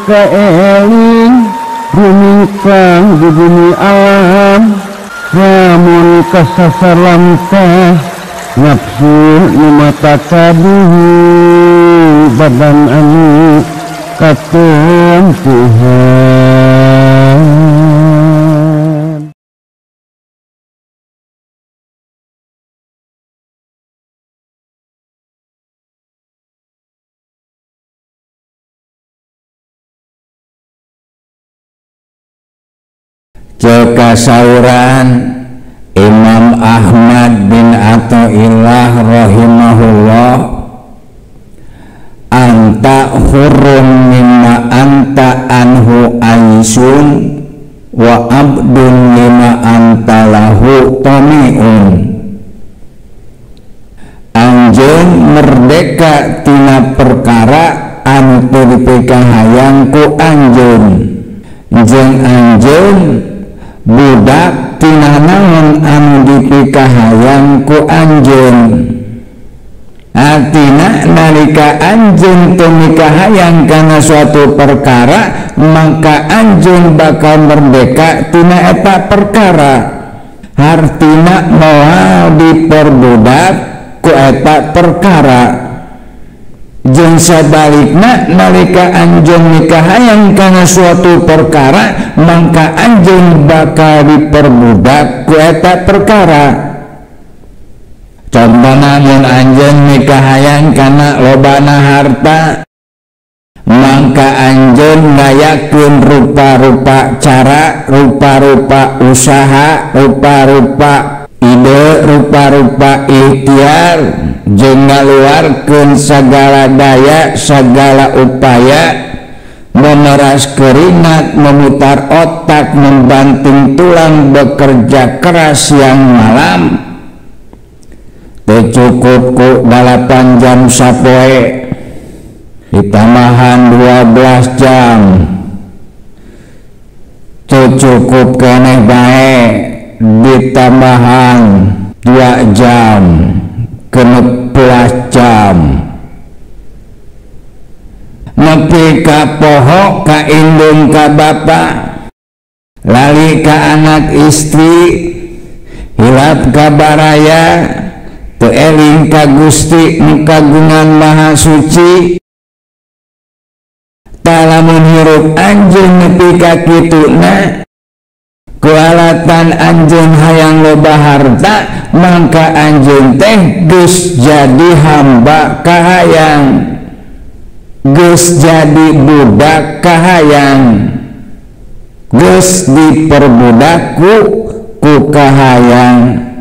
kaeling rumingkang di bumi alam lamun kasasar lamtah nafsu nu mata kaduhu badan anu katempuhan. Cekasauran Imam Ahmad bin Athaillah rahimahullah, anta hurrun mimma anta anhu aisun wa abdun lima anta lahu tamiun. Anjeun merdeka tina perkara anu teu dipikahayang ku anjeun, jeung anjeun budak tina naon anu dipikahayang ku anjeun. Artina nalika anjeun teu mikahayang kana suatu perkara, maka anjeun bakal merdeka tina eta perkara. Hartina moal diperbudak ku eta perkara. Jeung sabalikna nalika anjeun mikahayang kana suatu perkara, maka anjeun bakal diperbudak ku eta perkara. Contohna mun anjeun mikahayang kana lobana harta, maka anjeun ngayakeun rupa-rupa cara, rupa-rupa usaha, rupa-rupa ide, rupa-rupa ikhtiar, jeung ngaluarkeun sagala daya, sagala upaya, memeras keringat, memutar otak, membanting tulang, bekerja keras siang malam. Teu cukup ku 8 jam sapoe, ditambahan 12 jam. Teu cukup keneh bae, ditambahan 2 jam, 16 jam. Nepi ka poho, ka indung, ka bapa, lali ka anak istri, hilap ka baraya, teu eling ka Gusti nu kagungan Maha Suci. Tah lamun hirup anjeun nepi ka kituna, kualatan anjeun hayang loba harta, mangka anjeun teh geus jadi hamba kahayang, geus jadi budak kahayang, geus diperbudak ku kahayang.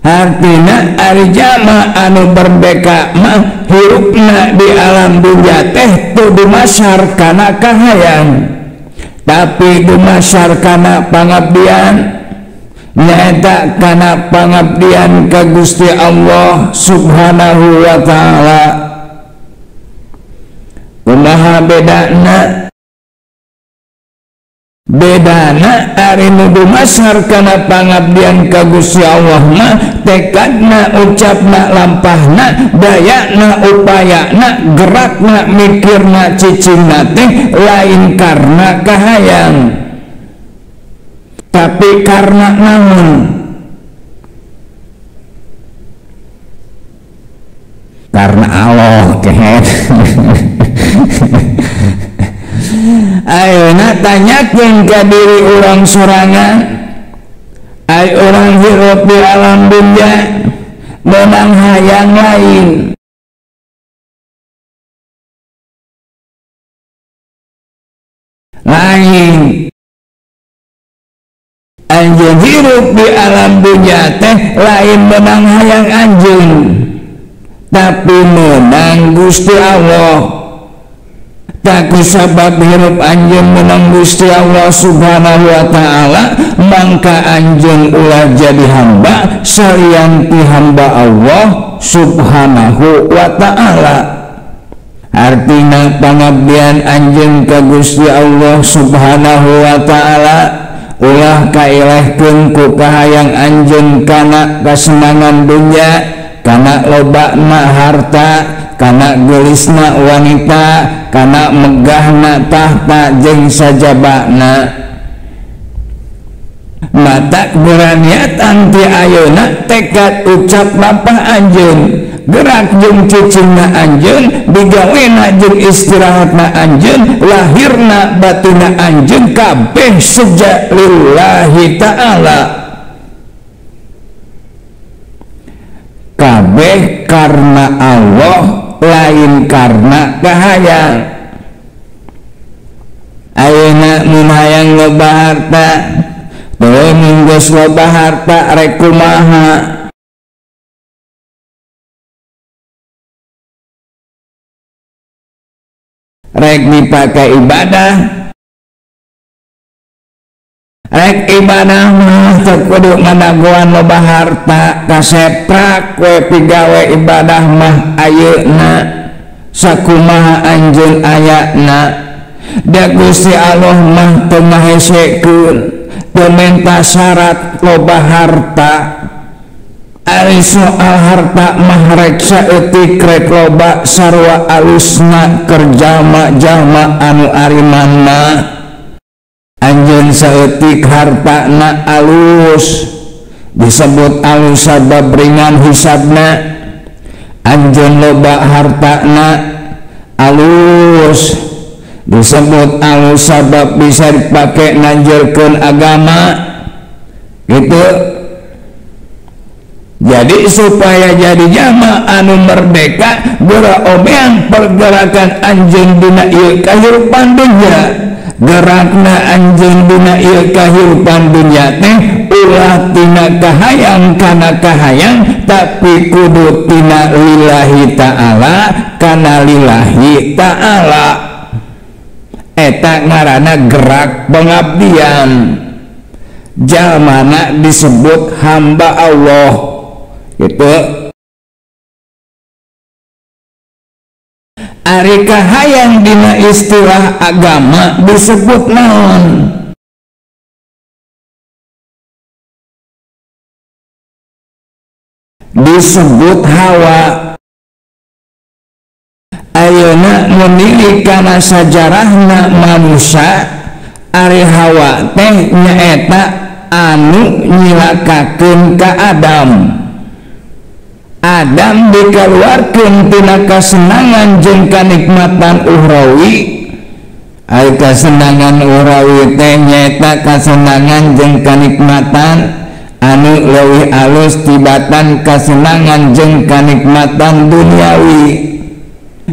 Artina ari jalma anu merdeka mah hirupna di alam dunya teh teu dumasar kana kahayang, tapi dumasar kana pangabdian, nyaeta kana pangabdian ka Gusti Allah Subhanahu wa taala. Kumaha bedana? Bedana ari nu dumasar kana pangabdian ka Gusti Allah mah tekadna, ucapna, lampahna, dayana, upayana, gerakna, mikirna, cicingna teh lain karena kahayang, tapi karena naon? Karena Allah kehet. Ayeuna tanyakeun ka diri urang sorangan, ai urang hirup di alam dunya menang hayang lain, lain anjeun hirup di alam dunya teh lain menang hayang anjeun, tapi menang Gusti Allah. Tak kusabab hirup anjeun menang Gusti Allah Subhanahu wa taala, mangka anjeun ulah jadi hamba salian ti hamba Allah Subhanahu wa taala. Artina pangabdian anjeun ka Gusti Allah Subhanahu wa taala ulah kailehkeun ku kahayang anjeun kana kasenangan dunya, kana lobana harta, kana geulisna wanita, kana megahna tahta jeung sajabana. Mata beraniatan ti ayeuna tekad ucap lampah anjeun, gerak jeung cicingna anjeun, digawena jeung istirahatna anjeun, lahirna batinna anjeun kabeh sejak lillahi ta'ala. Kabeh karena Allah, lain karena kahayang. Ayeuna mun hayang loba harta, teu mun geus loba harta rek kumaha? Rek dipakai ibadah, rek ibadah mah teu kudu ngadagoan loba harta, kaseprak we pigawe ibadah mah ayeuna sakumaha anjeun ayana. Da Gusti Allah mah teu ngahesekeun, teu menta syarat loba harta. Ari soal harta mah rek saeutik rek loba sarua alusna keur jalma-jalma anu ariman mah. Anjeun saeutik hartana alus, disebut alus sabab ringan hisabna. Anjeun loba hartana alus, disebut alus sabab bisa dipake nanjurkeun agama gitu. Jadi supaya jadi jama anu merdeka, geura omean pergerakan anjeun dina ieu kahirupan dunya. Gerakna anjeun dina ieu kahirupan dunya teh ulah tina kahayang kana kahayang, tapi kudu tina lillahi ta'ala kana lillahi ta'ala. Eta ngaranna gerak pengabdian. Jalmana disebut hamba Allah gitu. Ari kahayang dina istilah agama disebut naon? Disebut hawa. Ayeuna menili kana sajarahna manusia, ari hawa teh nyaeta anu nyilakakeun ka Adam. Adam dikeluarkeun tina kasenangan jeung kanikmatan ukhrawi. Ari kasenangan ukhrawi teh nyaeta kasenangan jeung kanikmatan anu leuwih alus tibatan kasenangan jeung kanikmatan duniawi.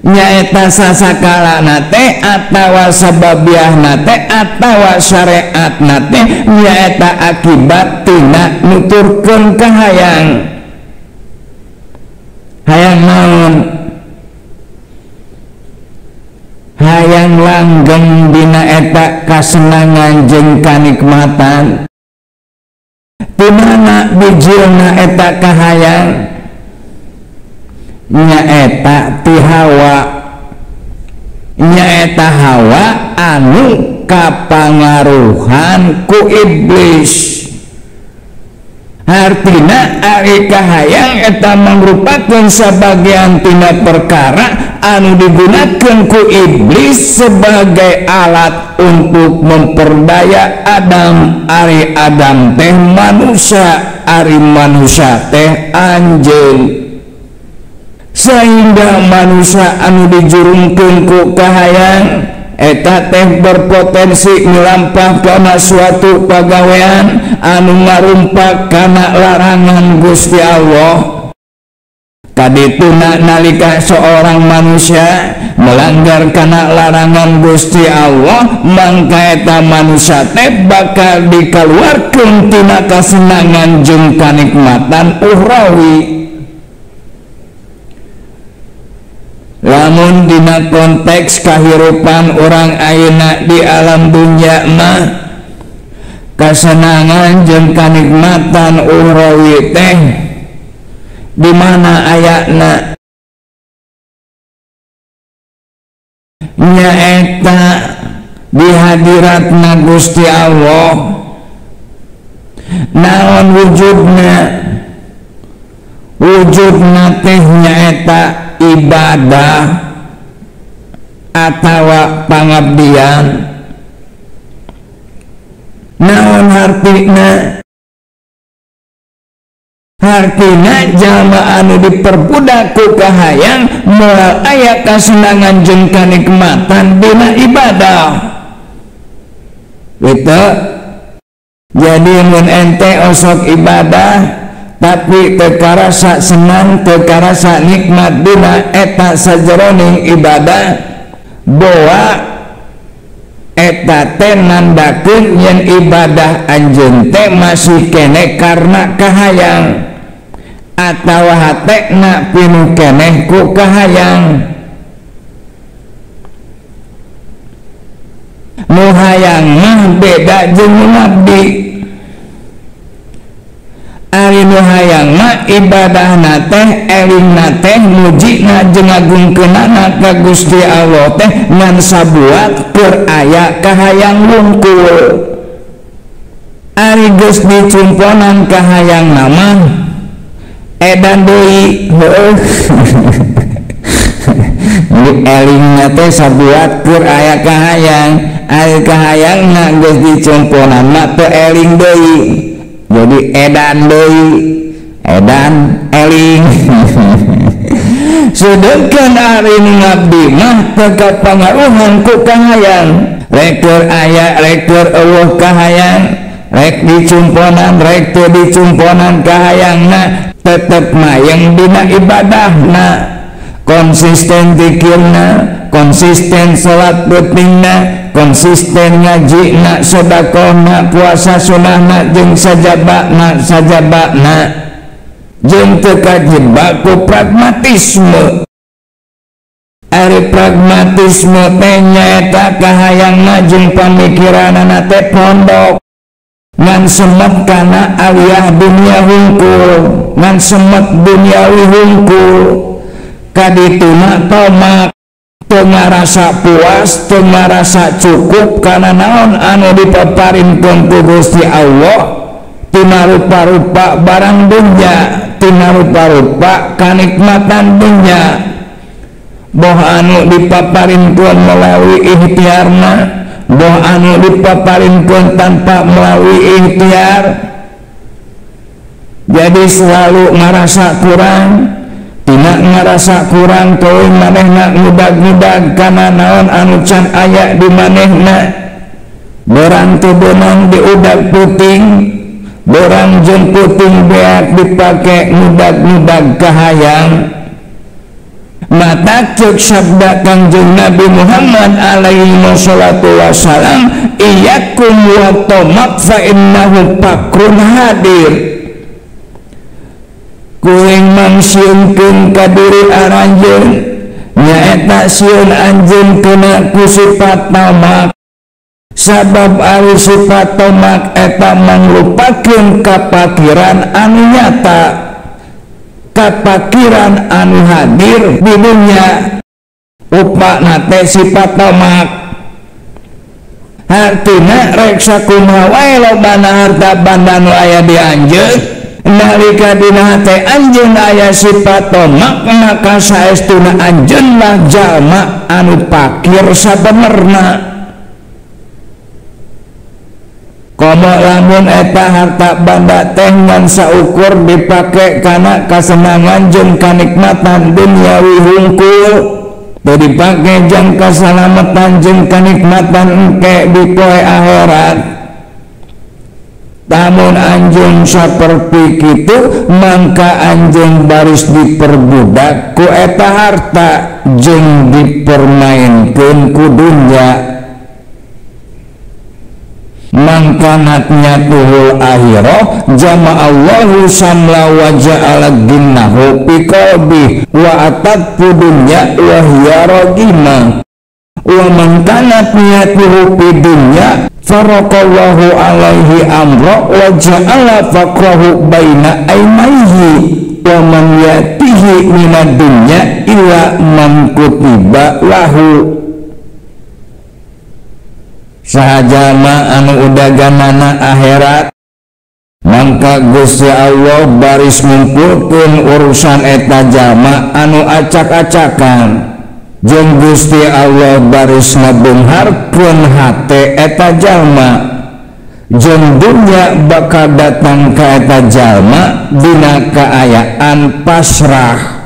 Nyaeta sasakalana teh atawa sababiahna teh atawa syariatna teh nyaeta akibat tina nuturkeun kahayang. Hayang naon? Hayang langgeng dina eta kasenangan jeung kanikmatan. Di mana bijilna eta kahayang? Nyaeta ti hawa. Nyaeta hawa anu kapangaruhan ku iblis. Artina ari kahayang eta mangrupakeun sabagian tina perkara anu digunakeun ku iblis sebagai alat untuk memperdaya Adam. Ari Adam teh manusia, ari manusia teh anjeun. Sehingga manusia anu dijurungkeun ku kahayang eta teh berpotensi melampah kana suatu pagawean anu ngarumpak kana larangan Gusti Allah. Kadituna nalika seorang manusia melanggar kana larangan Gusti Allah, mangka eta manusia teh bakal dikaluarkeun tina kasenangan jeung kanikmatan ukhrawi. Lamun dina konteks kahirupan orang ayeuna di alam dunya mah, kasenangan jeung kanikmatan ukhrawi teh di mana ayana? Nyaeta di hadiratna Gusti Allah. Naon wujudna? Wujudna teh nyaeta ibadah atawa pangabdian. Naon hartina? Hartina jalma anu diperbudak ku kahayang moal aya kasenangan jeung kanikmatan dina ibadah. Gitu. Jadi mun ente osok ibadah tapi teu karasa senang, teu karasa nikmat dina eta sajeroning ibadah, boa eta teh nandakeun yen ibadah anjeun teh masih keneh karena kahayang atawa hatena pinuh keneh ku kahayang. Nu hayang mah beda jeung nu ngabdi. Ari nu hayang mah ibadahna teh elingna teh mujina jeung ngagungkeunana ka Gusti Allah teh ngan sabuat keur aya kahayang wungkul. Ari geus dicumponan kahayang mah edan deui heueuh. Elingna teh sabuat keur aya kahayang, ari kahayangna geus dicumponan mah teu eling deui. Jadi edan deui, edan eling. Sedangkan ari nu ngabdi mah teu kapangaruhan ku kahayang. Rek keur aya rek keur eueuh kahayang, rek dicumponan rek teu dicumponan kahayangna tetep mayeng dina ibadahna, konsisten zikirna, konsisten salat peutingna, konsisten ngajina, sedekahna, puasa sunahna jeung sajabana sajabana, jeung teu kajebak ku pragmatisme. Ari pragmatisme teh nyaeta kahayangna jeung pamikiranana teh pondok ngan semet kana aliyah dunia hungkul, ngan semet duniawi hungkul, kadituna tomak, teu ngarasa puas, teu ngarasa cukup kana naon anu dipaparinkeun ku Gusti Allah tina rupa-rupa barang dunya, tina rupa-rupa kanikmatan dunya. Boh anu dipaparinkeun melalui ikhtiarna, boh anu dipaparinkeun tanpa melalui ikhtiar. Jadi selalu ngarasa kurang, tina ngarasa kurang teuing manehna ngudag-ngudag kana naon anu can aya di manehna. Borang teu beunang diudag puting, borang jeung puting beak dipake ngudag-ngudag kahayang. Mata cek sabda Kangjeng Nabi Muhammad alaihi wassalatu wassalam, iyyakum wa tamak fa innahu fakrun hadir. Kuring mangsiunkeun ka diri aranjeun, nyaeta sieun anjeun kena ku sifat tamak. Sabab ari sifat tamak eta manglupakeun kapakiran anu nyata, kapakiran anu hadir di dunia. Upana teh sifat tamak. Hartina rek sakumaha wae lobana harta banda nu aya di anjeun, nalika dina hate anjeun aya sifat tomak, maka saestuna anjeun lah jalma anu pakir sabenerna. Komo lamun eta harta banda teh ngan saukur dipake kana kasenangan jeung kanikmatan duniawi hungkul, teu dipake jang kasalamatan jeung kanikmatan engke di poe akhirat. Namun anjeun saperti kitu, mangka anjeun baris diperbudak ku eta harta jeung dipermainkeun ku dunya. Mangkanatnya tuhul akhirah jama Allahu samla wa ja'ala ginnahu fi qalbi wa atat dunya wa hiya ragima. Wa man kanat niyatuhu fi dunya faraqallahu alaihi amra wa ja'ala faqrahu baina aimaihi wa man yatihi minad dunya illa man kutiba lahu. Saha jalma anu udaganana akhirat Mangka Gusti Allah baris ngumpulkeun urusan eta jalma anu acak-acakan jeung Gusti Allah baris ngabeungharkeun hate eta jalma jeung dunya bakal datang ka eta jalma dina kaayaan pasrah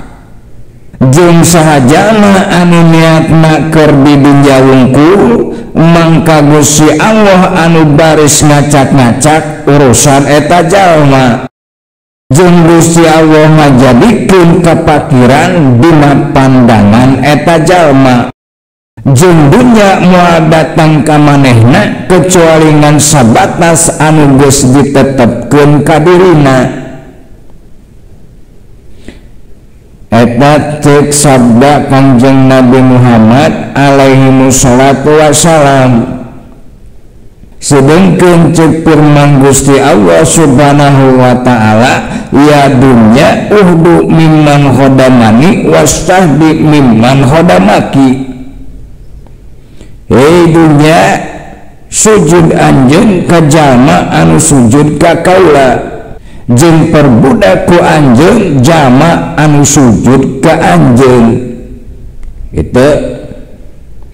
jeung saha jalma anu niatna keur di dunya wungkul mangka Gusti Allah anu baris ngacak-ngacak urusan eta jalma jeung Gusti Allah ngajadikeun kapakiran dina pandangan eta jalma jeung dunya moal datang ka manehna kecuali ngan sabatas anu geus ditetepkeun ka dirina. Eta ceuk sabda Kangjeng Nabi Muhammad alaihi wassalatu wassalam. Sedengkeun ceuk firman Gusti Allah Subhanahu wa taala, ya dunya uhdu mimman khodamani wastahdi mimman khodamaki. Hei dunya, sujud anjeun ka jalma anu sujud ka kaula, jeung perbudak ku anjeun jalma anu sujud ka anjeun. Itu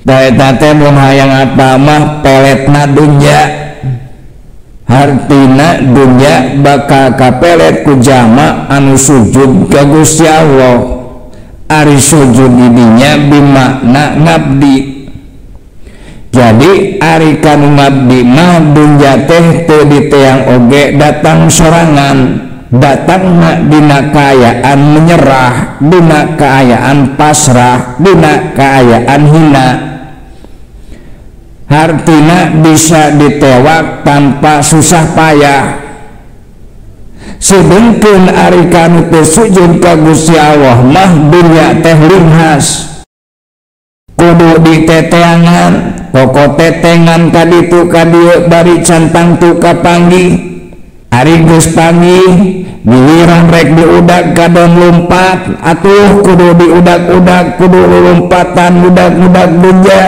eta teh mun hayang apa mah peletna dunya, hartina dunya bakal kapelet ku jalma anu sujud ka Gusti Allah. Ari sujud di dinya bimakna ngabdi. Jadi ari kanu ngabdi mah dunya teh teu diteang oge datang sorangan, datangna dina kaayaan menyerah, dina kaayaan pasrah, dina kaayaan hina. Hartina bisa ditewak tanpa susah payah. Sedengkeun ari kanu teu sujud ka Gusti Allah mah dunya teh limhas, kudu diteteangan, pokok tetengan kaditu kadieu bari cantang tu kapanggih. Ari geus panggih giliran rek diudak kadon lumpat, atuh kudu diudak-udak, kudu lompatan udak-udak dunya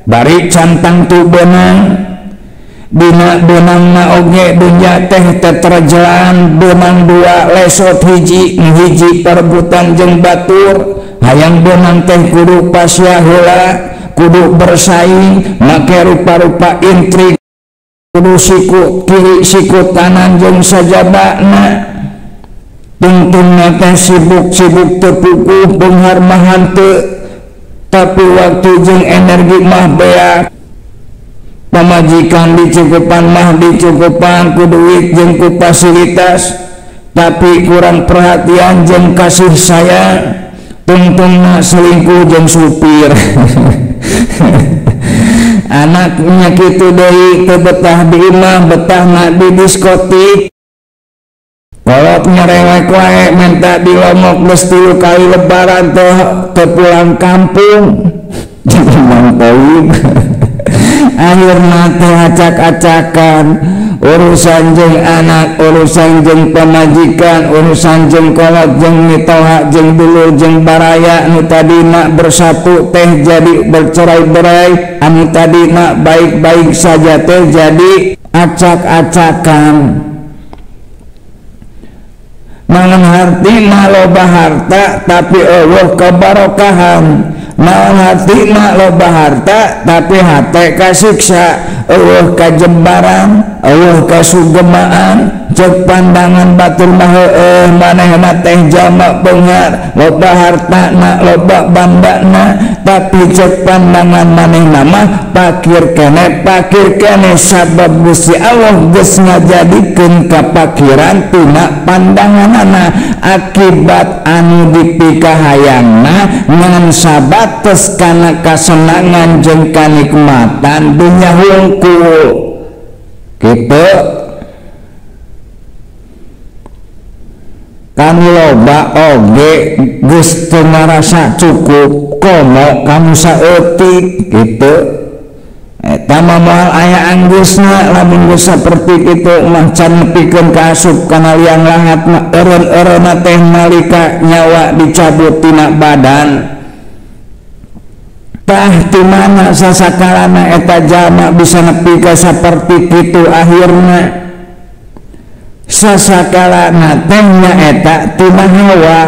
bari cantang tu benang. Dina benangna oge dunya teh teterjelan, benang dua lesot hiji, hiji perebutan jeung batur. Hayang benang teh kudu pasya heula, kudu bersaing, make rupa-rupa intrik, kudu siku kiri siku kanan jeung sajabana. Tungtungna teh sibuk-sibuk teu puguh beunghar mah henteu, tapi waktu jeung energi mah beak. Pamajikan dicukupan mah dicukupan ku duit jeung ku fasilitas, tapi kurang perhatian jeung kasih sayang. Tungtungna selingkuh jeung supir. Anaknya kitu deui, teu betah di imah, betahna di diskotik. Kolot nyerewek wae minta dilomok geus 3 kali lebaran teu pulang kampung. Mang Toib. Akhirna teh acak-acakan urusan jeung anak, urusan jeung pamajikan, urusan jeung kolot, jeung mitoha, jeung dulur, jeung baraya. Anu tadina bersatu teh jadi bercerai-berai, anu tadina baik-baik saja teh jadi acak-acakan. Naon hartina loba harta tapi eueuh kebarokahan, naon hartina loba harta tapi hate kasiksa, eueuh kajembaran, eueuh kasugemaan. Cek pandangan batur mah heueuh manehna teh jalma beunghar, loba hartana, loba bandana, tapi cek pandangan manehna mah pakir keneh, pakir keneh. Sabab Gusti Allah geus ngajadikeun kapakiran tina pandanganana akibat anu dipikahayangna ngan sabates kana kasenangan jeung kanikmatan dunya hungkul. Kitu kanu loba oge geus teu ngarasa cukup, komo kanu saeutik kitu. Eta mah moal aya anggeusna lamun geus saperti kitu mah can nepikeun ka asup kana liang lahat mah eureun-eureunna teh nalika nyawa dicabut tina badan. Tah ti mana sasakalana eta jalma bisa nepi ka saperti kitu akhirna? Sasakalana teh nyaeta tina hawa.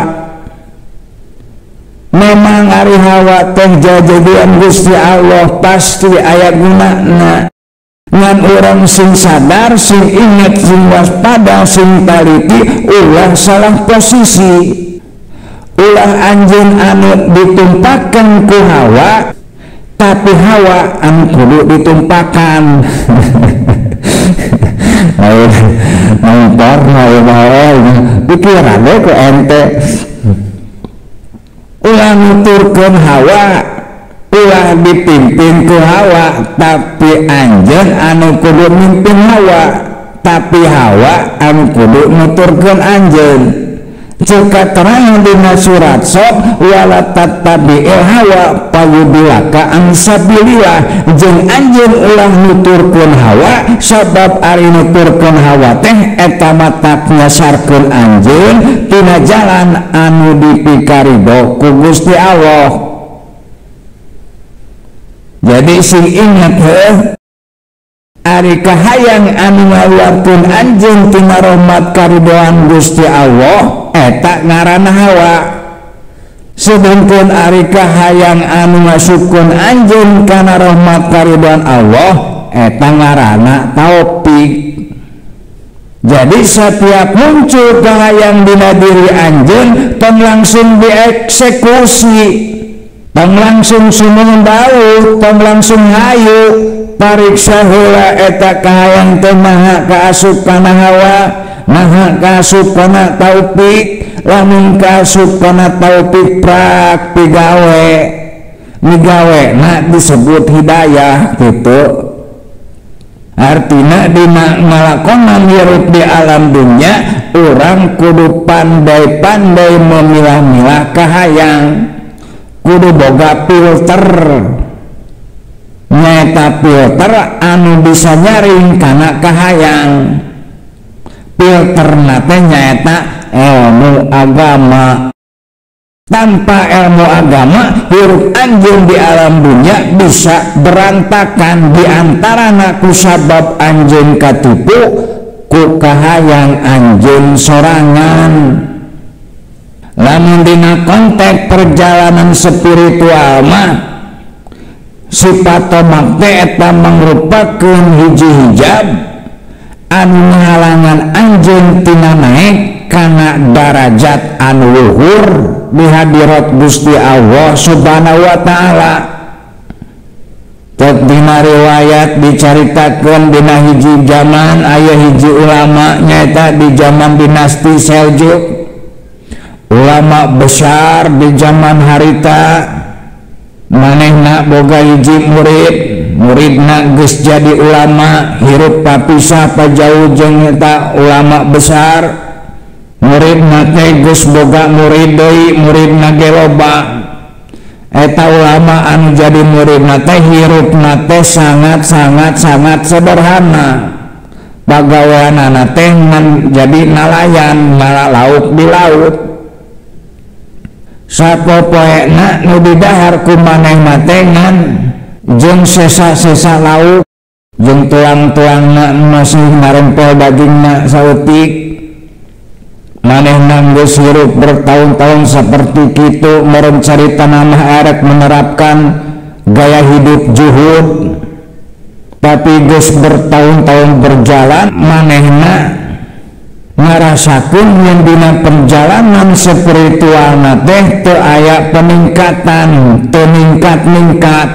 Memang ari hawa teh jajadian Gusti Allah pasti aya gunana. Ngan urang sing sadar, sing inget, sing waspada, sing taliti, ulah salah posisi. Ulah anjeun anu ditumpakan ku hawa, tapi hawa anu kudu ditumpakan. Pikiran we ku ente. Ulah nuturkeun hawa, ulah dipimpin ku hawa, tapi anjeun anu kudu mimpin hawa, tapi hawa anu kudu nuturkeun anjeun. Ceuk katerangan dina surat Sof, wala tattabi'il hawa fayudillaka an sabilillah, jeung anjeun ulah nuturkeun hawa, sabab ari nuturkeun hawa teh eta matak nyasarkeun anjeun tina jalan anu dipikarido ku Gusti Allah. Jadi sing inget heuh, ari kahayang anu ngaluarkeun anjeun tina rahmat karidoan Gusti Allah eta ngaranna hawa. Sedengkeun ari kahayang anu ngasupkeun anjeun kana rahmat karidoan Allah eta ngaranna taufik. Jadi setiap muncul kahayang dina diri anjeun tong langsung dieksekusi, tong langsung sumeun bau, tong langsung hayu. Pariksa heula eta kahayang teh maha kaasup kana hawa, maha kaasup kana taufik. Lamun kaasup kana taufik prak pigawe, migawe na disebut hidayah gitu. Artina dina ngalakonan hirup di alam dunya, urang kudu pandai-pandai memilah-milah kahayang, kudu boga filter. Nyaeta filter anu bisa nyaring kana kahayang. Filterna teh nyaeta ilmu agama. Tanpa ilmu agama hirup anjeun di alam dunia bisa berantakan, di antarana ku sabab anjeun katipu ku kahayang anjeun sorangan. Lamun dina konteks perjalanan spiritual mah sifat tomak teh eta mangrupakeun hiji hijab anu ngahalangan anjeun tina naek kana darajat anu luhur di hadirat Gusti Allah Subhanahu wa taala. Tet dina riwayat dicaritakeun dina hiji zaman aya hiji ulama nyaeta di zaman dinasti Seljuk, ulama besar di zaman harita. Manehna boga hiji murid, muridna geus jadi ulama, hirup papisah pajauh jeung eta ulama besar. Muridna teh geus boga murid deui, muridna ge loba. Eta ulama anu jadi muridna teh hirupna teh sangat-sangat sangat sederhana. Pagaweanana teh ngan jadi nalayan, ngala lauk di laut. Sapopoena nu didahar ku manehna teh ngan jeung sesa-sesa lauk, jeung tulang-tulangna masih narempel dagingna saeutik. Manehna geus hirup bertahun-tahun seperti kitu, meureun carita mah arek menerapkan gaya hidup juhud, tapi geus bertahun-tahun berjalan manehna ngarasakeun yen dina perjalanan spiritualna teh teu aya peningkatan, teu ningkat-ningkat.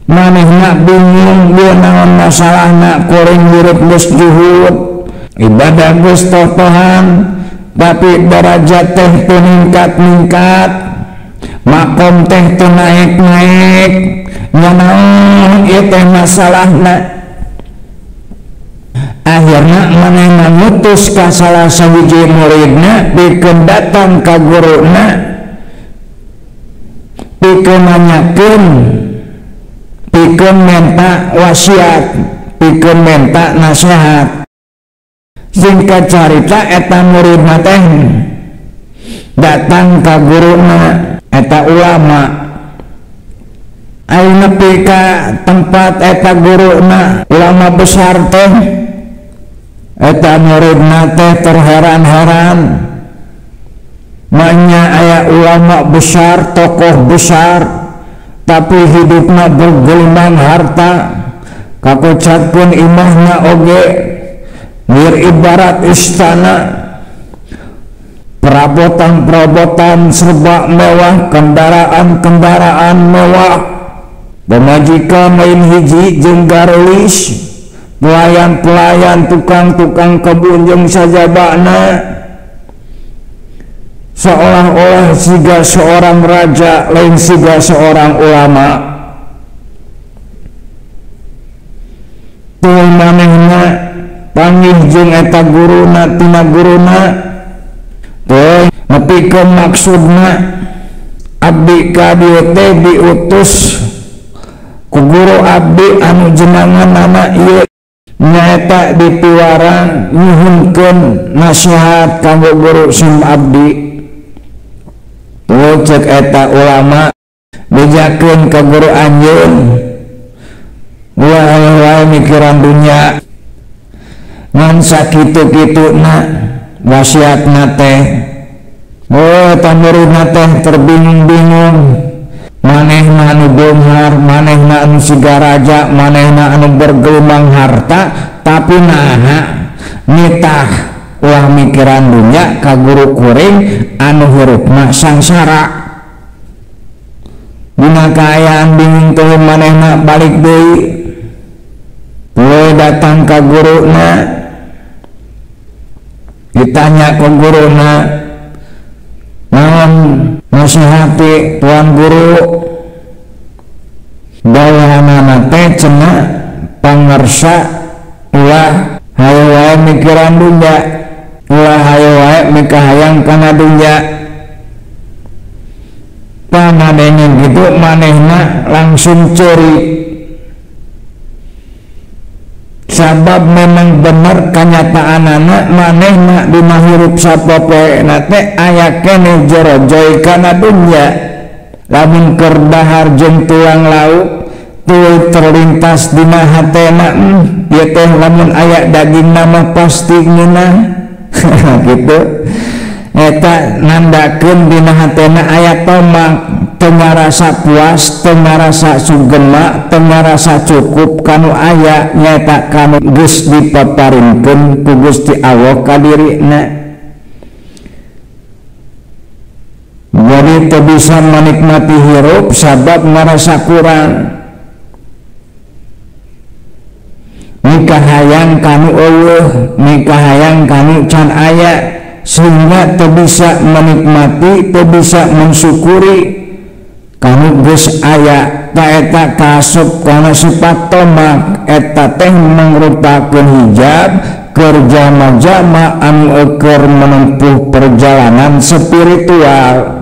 Manehna bingung ieu naon masalahna, kuring hirup geus juhud, ibadah geus totohan, tapi darajat teh teu ningkat-ningkat, makom teh teu naek-naek. Nya naon ieu teh masalahna? Akhirna manehna mutus ka salah sahiji muridna pikeun datang ka guruna, pikeun nanyakeun, pikeun menta wasiat, pikeun menta nasihat. Singkat carita eta muridna teh datang ka guruna eta ulama. Ayeuna nepi ka tempat eta guruna ulama besar teh, Eta muridna teh terheran-heran, maknya aya ulama besar, tokoh besar, tapi hidupna bergelimang harta, kakocatkeun imahna oge mir ibarat istana, perabotan-perabotan serba mewah, kendaraan-kendaraan mewah, pamajikan lain hiji jeung garelis, pelayan-pelayan, tukang-tukang kebun jeung sajabana, seolah-olah siga seorang raja lain siga seorang ulama. Tuluy manehna panggih jeung eta guruna tina guruna, tuluy nepikeun maksudna abdi ka dieu teh diutus ku guru abdi anu jenenganana ieu nyaeta dipiwarang nyuhunkeun nasihat kanggo guru sim abdi. Tuluy cek eta ulama bejakeun ka guru anjeun, ulah wae mikiran dunya, ngan sakitu-kituna wasiatna teh. Oh, eta muridna teh terbingung-bingung, manehna anu beunghar, manehna anu siga raja, manehna anu bergelimang harta, tapi naha nitah ulah mikiran dunya ka guru kuring anu hirupna sangsara. Dina kaayaan bingung tuluy manehna balik deui, tuluy datang ka guruna, ditanya ku guruna, naon nasihati tuan guru? Dawanana teh cenah pangersa ulah hayu wae mikiran dunya, ulah hayu wae mikahayang kana dunya. Pangadenge gitu manehna langsung ceri, sabab memang bener kanyataanana manehna dina hirup sapopoena teh aya keneh jorojoy kana dunya. Lamun keur dahar jeung tulang lauk tuluy terlintas dina hatena, ieu teh lamun aya dagingna mah pasti ngeunah. Gitu eta nandakeun dina hatena aya tomak, teu ngarasa puas, teu ngarasa sugema, teu ngarasa cukup kanu aya, nyaeta kanu geus dipaparinkeun ku Gusti Allah ka dirina. Jadi teu bisa menikmati hirup sabab ngarasa kurang, mikahayang kanu eueuh, mikahayang kanu can aya, sehingga teu bisa menikmati, teu bisa mensyukuri kanu geus aya. Ta eta kaasup kana sifat tomak, eta teh mangrupakeun hijab keur jama-jama anu keur menempuh perjalanan spiritual.